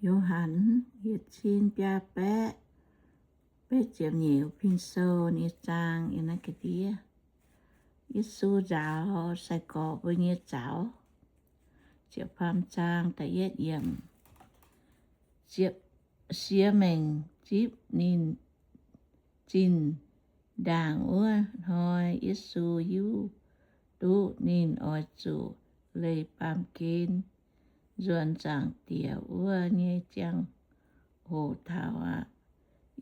Yo^han yietc cin biaa baeqv betv ziepc nyeic, Pin Sou nyei zaang yiem naaiv ga'ndiev. Yesu nzaaux sai-gorx mbuo nyei zaux. Ziepc faam zaang da'yietv yiemc. Siex maengc zipv ninh zinh ndaangc wuov hnoi, Yesu hiuv duqv ninh oix zuqc leih baamh gen nzuonx Zaangc Diex wuov nyei ziangh hoc taux aqv.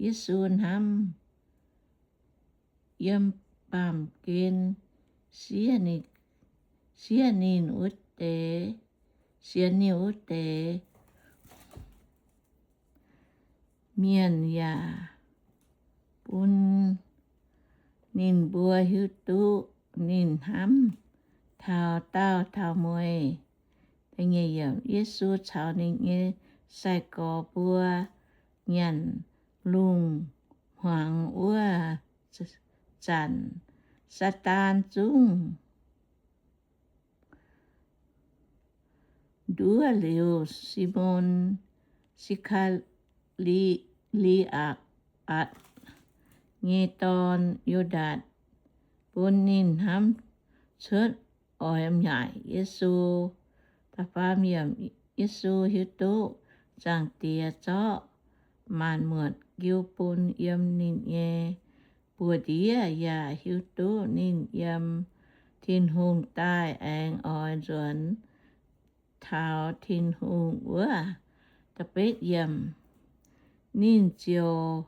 Yesu hnamv yiem baamh gen siev ninh, siev ninh wuov deix, sienx ninh wuov deix mienh yaac bun ninh mbuo hiuv duqv ninh hnamv taux daauh taux mueiz. Yesu caux ninh nyei sai-gorx mbuo nyanc lungh hmuangx wuov zanc, Saadaan zungv nduov liuz, Simon Si^kaa^li^atc nyei dorn, Yu^ndaatc, bun ninh hnamv cuotv oix maaic Yesu. Da'faam yiemc. Yesu hiuv duqv Zaangc Diex zorqv maanc muotc jiu bun yiem ninh nyei buoz-ndiev, yaac hiuv duqv ninh yiem Tin-Hungh daaih aengx oix nzuonx taux Tin-Hungh wuov. Da'betv yiemc. Ninh ziouc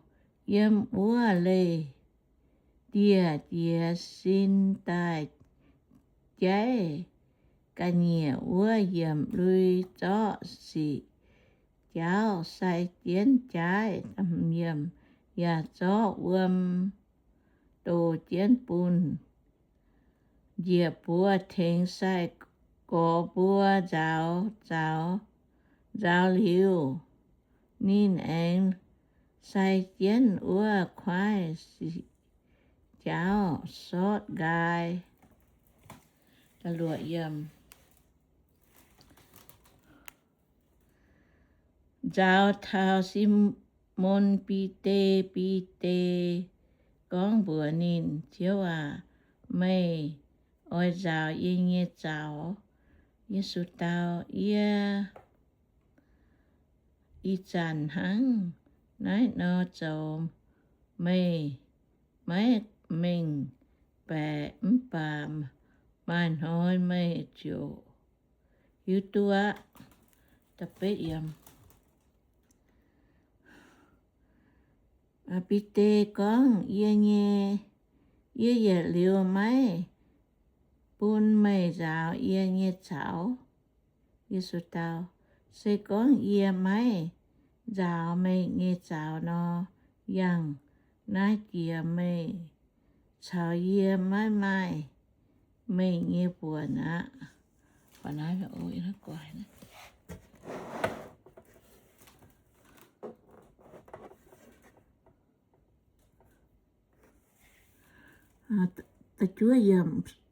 yiem wuov leih ndie-jiex sin daaih jaiv ga'nyiec wuov yiemc lui zorqv sic jaauv sai jienv jaaiv, yaac zorqv wuom doh jienv bun njiec buoz tengx sai-gorx mbuo nzaaux zaux. Nzaaux liuz, ninh aengx sai jienv wuov kuaaiv sic jaauv sortv nqaai. Nzaaux taux Simon Bide, Bide gorngv mbuox ninh, Ziouv aac, meih oix nzaaux yie nyei zaux? Yesu dau, Yie ih zanc hnangv naaiv nor zoux, meih maiv mengh baeqc, mv baac maaih hnoi meih ziouc hiuv duqv aqv. Bide gorngv, Yie nyei, yie yietc liuz maiv bun meih nzaaux yie nyei zaux. Yesu dau, Se gorngv yie maiv nzaaux meih nyei zaux nor, yangh naaiv jiex meih caux yie maiv maaih meih nyei buonc aqv.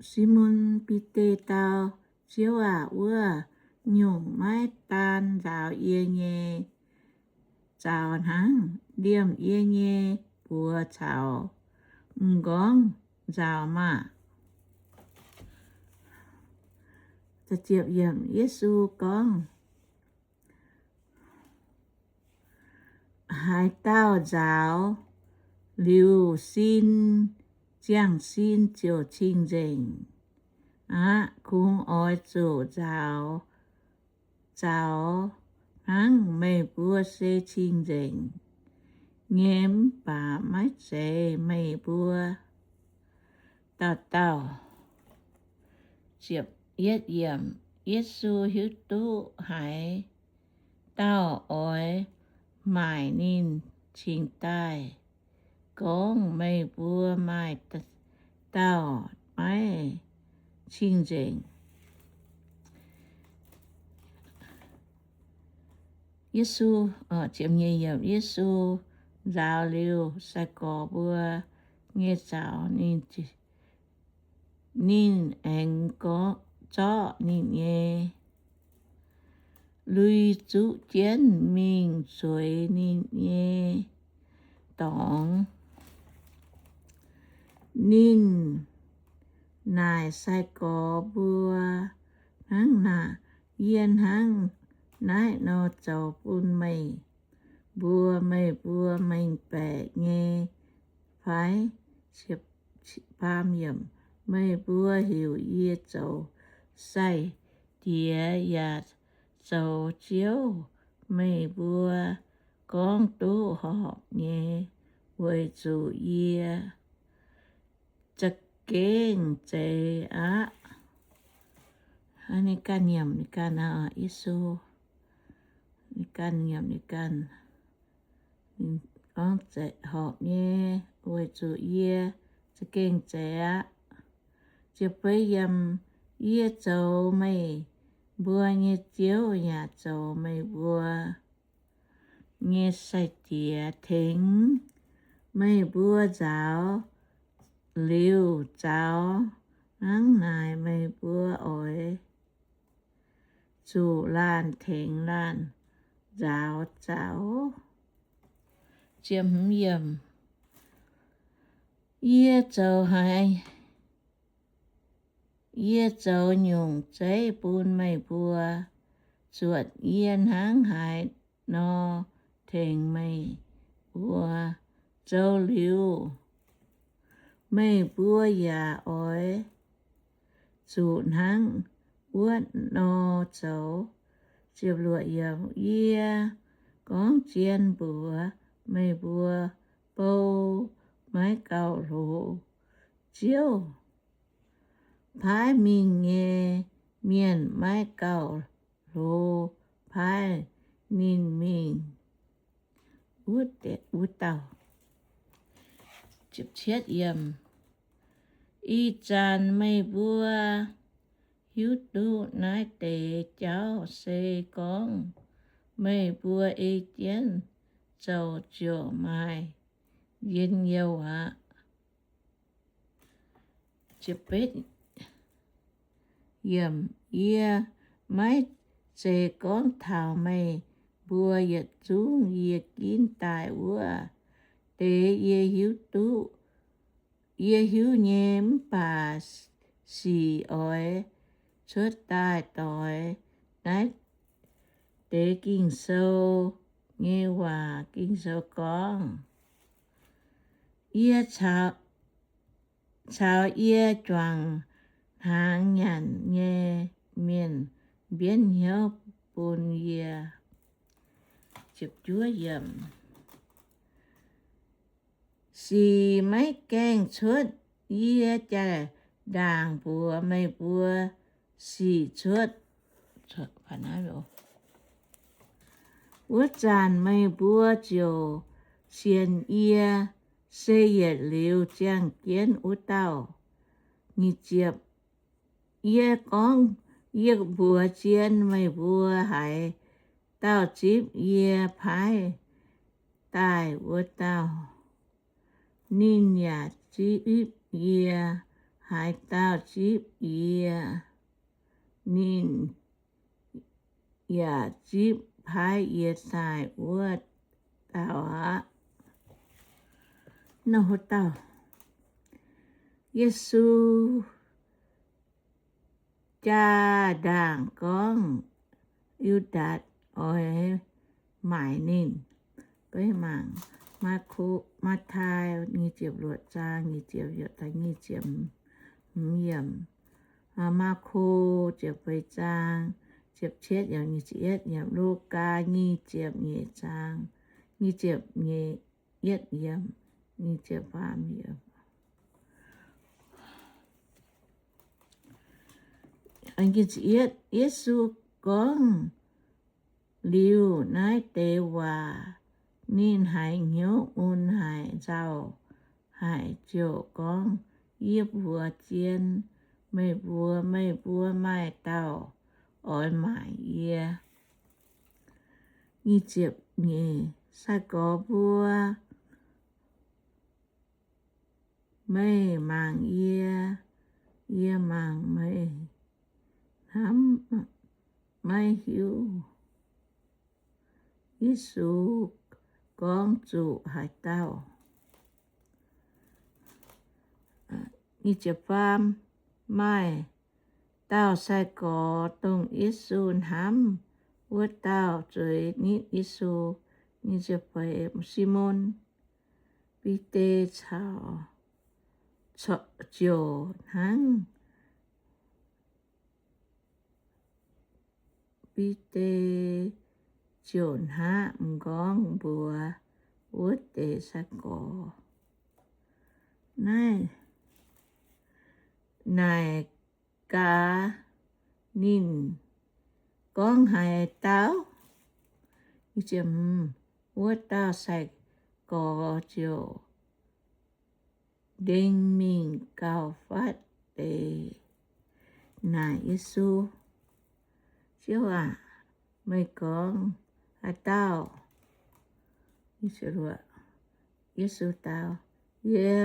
Simon Bide dau, Ziouv aac, wuov nyungc maiv daan nzaaux yie nyei zaux hnangv, liemh yie nyei buoz caux m'nqorngv nzaaux maah! Yesu gorngv, Haaix dauh nzaaux liuz sin, ziangh sin ziouc cing-nzengc aqv. Kungx oix zuqc nzaaux zaux hnangv meih mbuo se cing-nzengc nyei, mv baac maiv zeiz meih mbuo dauh dauh. Yesu hiuv duqv haaix dauh oix maaic ninh cingx daaih gorngv, Meih mbuo maaih dauh maiv cing-nzengc. Yesu, Yesu nzaaux liuz sai-gorx mbuo nyei zaux, ninh aengx zorqv ninh nyei lui zuqv jienv mingh zueiz ninh nyei dorngx. Ninh naaic sai-gorx mbuo hnangv naaic, Yie hnangv naaiv nor zoux bun meih mbuo, meih mbuo mengh baeqc nyei fai? Meih mbuo heuc yie zoux sai-diex yaac zoux ziouv, meih mbuo gorngv duqv horpc nyei, weic zuqc yie za'gengh zeiz aqv. Ninh ganh nyiemc ninh ganh, Yesu, ninh ganh nyiemc ninh ganh, gorngv horpc nyei, weic zuqc yie za'gengh zeiz aqv. Ziepc feix yiemc, Yie zoux meih mbuo nyei Ziouv yaac zoux meih mbuo nyei sai-diex tengx meih mbuo nzaaux liuz zaux. Hnangv naaic meih mbuo oix zuqc laanh tengx laanh nzaaux zaux. Yie zoux haaix, yie zoux nyungc zeiv bun meih mbuo, zuotc yie hnangv haaix nor tengx meih mbuo zoux liuz, meih mbuo yaac oix zuqc hnangv wuov nor zoux. Yie gorngv zien mbuox meih mbuo, bou maiv gauh hlo Ziouv paaiv mingh nyei mienh maiv gauh hlo paaiv ninh mingh wuov dauh. Ih zanc meih mbuo hiuv duqv naaiv deix jauv se gorngv meih mbuo ei jienv zoux ziouc maaih njien-youh aqv. Yie maiv zeiz gorngv taux meih mbuo yietc zungv yie ginv daaih wuov deix yie hiuv duqv, yie hiuv nyei, mv baac sic oix cuotv daaih doix naaiv deix Ging-Sou nyei waac. Ging-Sou gorngv, Yie caux, caux yie juangc hnaangx nyanc nyei mienh mbienv hnyouv bun yie. Sic maiv gaengh cuotv, yie jaa-ndaangc mbuox meih mbuo sic cuotv. Wuov zanc meih mbuo ziouc sienx yie, se yietc liuz ziangh jienv wuov dauh. Yie gorngv, yie mbuox zien meih mbuo, haaix dauh zipv yie paaiv daaih wuov dauh, ninh yaac zipv yie. Haaix dauh zipv yie, ninh yaac zipv paaiv yie daaih wuov dauh aqv. Yesu jaa-ndaangc gorngv Yu^ndaatc oix maaic ninh. Mangc Maa^ko, Matv^tai nyic ziepc luoqc zaang, nyic ziepc, nyic ziepc hmz yiemc. Maako ziepc feix zaang, ziepc cietv yiemc, nyic ziepc yietv yiemc. Lugaa nyic ziepc nyeic zaang, nyic ziepc nyeic, yietv yiemc, nyic ziepc faam yiemc. Yesu gorngv liuz naaiv deix waac, ninh haiz hnyouv mun haic, nzauh haic, ziouc gorngv, Yie mbuox zien meih mbuo, meih mbuo maaih dauh oix maaic yie. Nyic ziepc nyeic, sai-gorx mbuo meih mangc yie, yie mangc meih, hnamv maiv hiuv. Yesu gorngv zuqc haaix dauh. Faam, maaih dauh sai-gorx dongh Yesu hnamv, wuov dauh zueiz nitv Yesu. Simon Bide caux, ziouc hnangv, Bide ziouc hnangv m'nqorngv mbuox wuov deix sai-gorx, naaiv naaic gaax ninh gorngv haaix dauh. Wuov dauh sai-gorx ziouc ndengx mingh gauh fatv deix naaic Yesu, Ziouv aac, meih gorngv haaix dauh? Yesu dau, Yie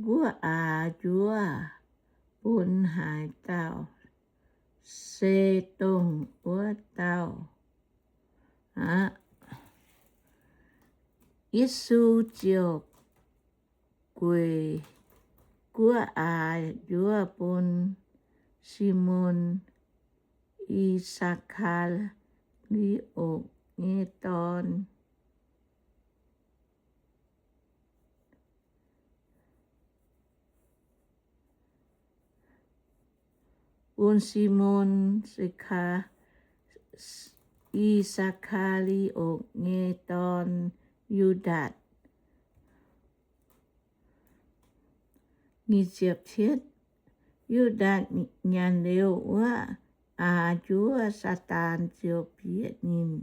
guoqv aax njuov bun haaix dauh, se dongh wuov dauh aqv. Yesu ziouc gueic guoqv aax njuov bun Simon, I^saa^kaa^li^otc nyei dorn, bun Simon, I^saa^kaa^li^otc nyei dorn, Yu^ndaatc. Yu^ndaatc nyanc liuz wuov aax njuov, Saadaan ziouc bieqc ninh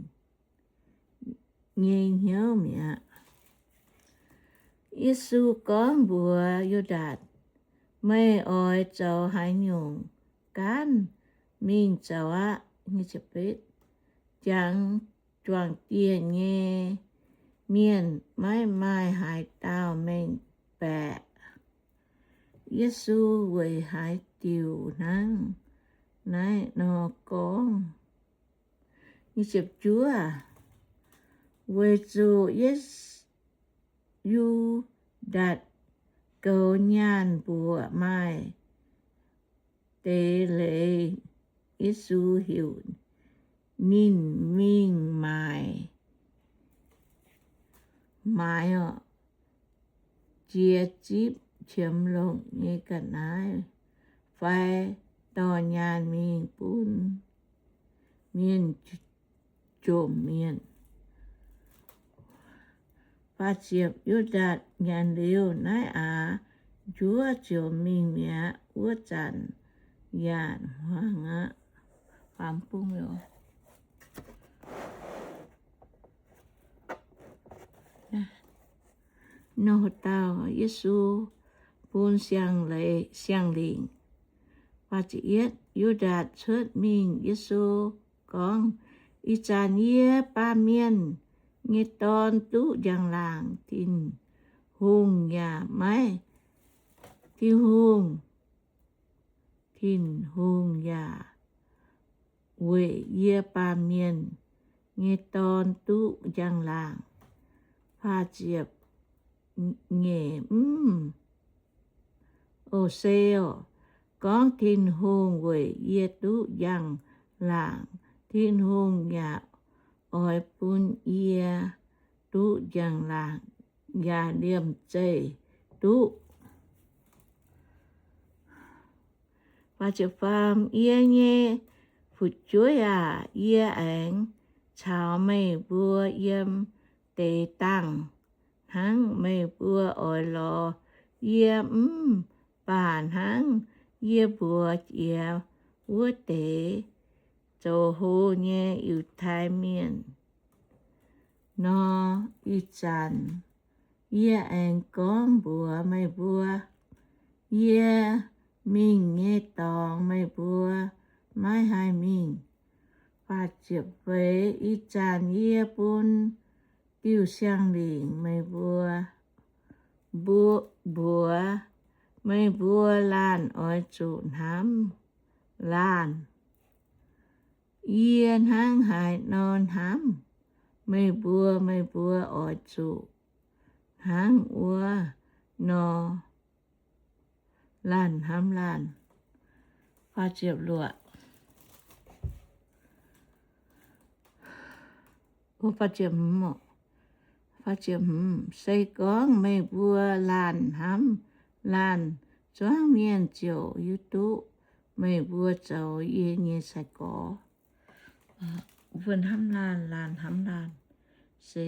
nyei hnyouv mi'aqv. Yesu gorngv mbuox Yu^ndaatc, Meih oix zoux haaix nyungc gaanv mingh zoux aqv. Jangx juangc dieh nyei mienh maiv maaih haaix dauh mengh baeqc Yesu weic haaix diuc hnangv naaiv nor gorngv. Weic zuqc Yu^ndaatc goux nyaanh mbuoqc maaih deix leiz, Yesu heuc ninh mingh maaiz, maaiz jiex zipv qiemx longc nyei ga'naaiv fai dorh nyaanh mingh bun mienh jomc mienh. Yu^ndaatc nyanc liuz naaiv aax njuov ziouc mingh mi'aqv. Wuov zanc yaac hmuangx aqv. Nor dauh Yesu bun siang-lingc. Yu^ndaatc cuotv mingh. Yesu gorngv, Ih zanc yie, Baamh Mienh nyei Dorn, duqv njang-laangc. Tin-Hungh yaac maiv, Tin-Hungh, Tin-Hungh yaac weic yie, Baamh Mienh nyei Dorn, duqv njang-laangc. Nyeic, mv, o, se, gorngv Tin-Hungh weic yie duqv njang-laangc, Tin-Hungh yaac oix bun yie duqv njang-laangc yaac liemh zeih duqv. Yie nyei fu'jueiv aac, yie aengx caux meih mbuo yiem deix dangh hnangv. Meih mbuo oix lorz yie mv baac hnangv yie mbuox jiex wuov deix zoux hlo nyei Yiutai Mienh nor. Ih zanc yie aengx gorngv mbuox meih mbuo, yie mingh nyei dorngx meih mbuo maiv haih mingh. Ih zanc yie bun diuh siang-lingc meih mbuo, mbuox meih mbuo laanh oix zuqc hnamv laanh. Yie hnangv haaix nor hnamv meih mbuo, meih mbuo oix zuqc hnangv wuov nor laanh hnamv laanh. Se gorngv meih mbuo laanh hnamv laanh, zuangx mienh ziouc hiuv duqv meih mbuo zoux yie nyei sai-gorx. Mbuo hnamv laanh, laanh hnamv laanh, se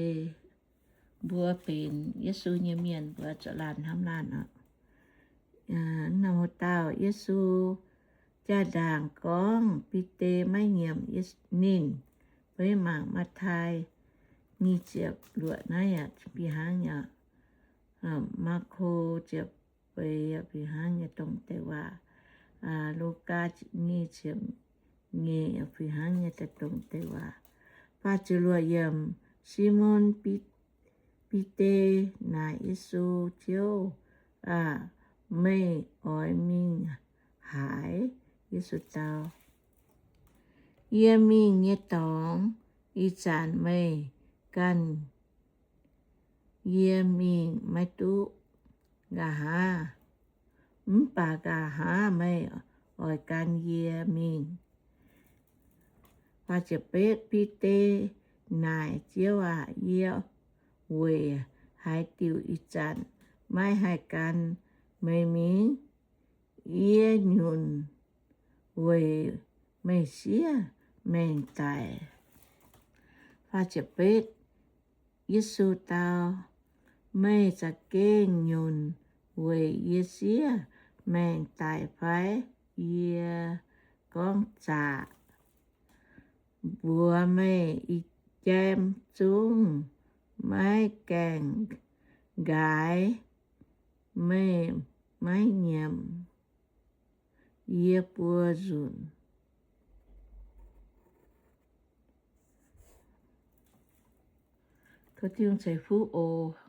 mbuo benx Yesu nyei mienh, mbuo zuqc laanh hnamv laanh oc. Naaiv norm dauh Yesu jaa-ndaangc gorngv Bide maiv nyiemc ninh. Beiv mangc Matv^taai nyic ziepc luoqc naaiv yaac fih hnangv nyei. Maako ziepc feix yaac fih hnangv nyei dongh deix waac. Lugaa nyic ziepc nyeic yaac fih hnangv nyei dongh deix waac. Faah ziepc luoqc yiemc, Simon Bide naaic Yesu, Ziouv aah! Meih oix mingh haaix? Yesu dau, Yie mingh nyei dorngx, ih zanc meih ganh yie mingh maiv duqv. Nqa'haav, mv baac nqa'haav meih oix gan yie mingh. Bide naaic, Ziouv aah! Yie weic haaix diuc ih zanc maiv haih gan meih mingh? Yie nyunc weic meih siev maengc daic. Yesu dau, Meih za'gengh nyunc weic yie siev maengc daic fai? Yie gorngv zaqc. Mbuox meih, ih jiem zungv maiv gaengh nqaaix, meih maiv nyiemc yie buo nzunc. Tov Tin-Hungh ceix fuqv oc.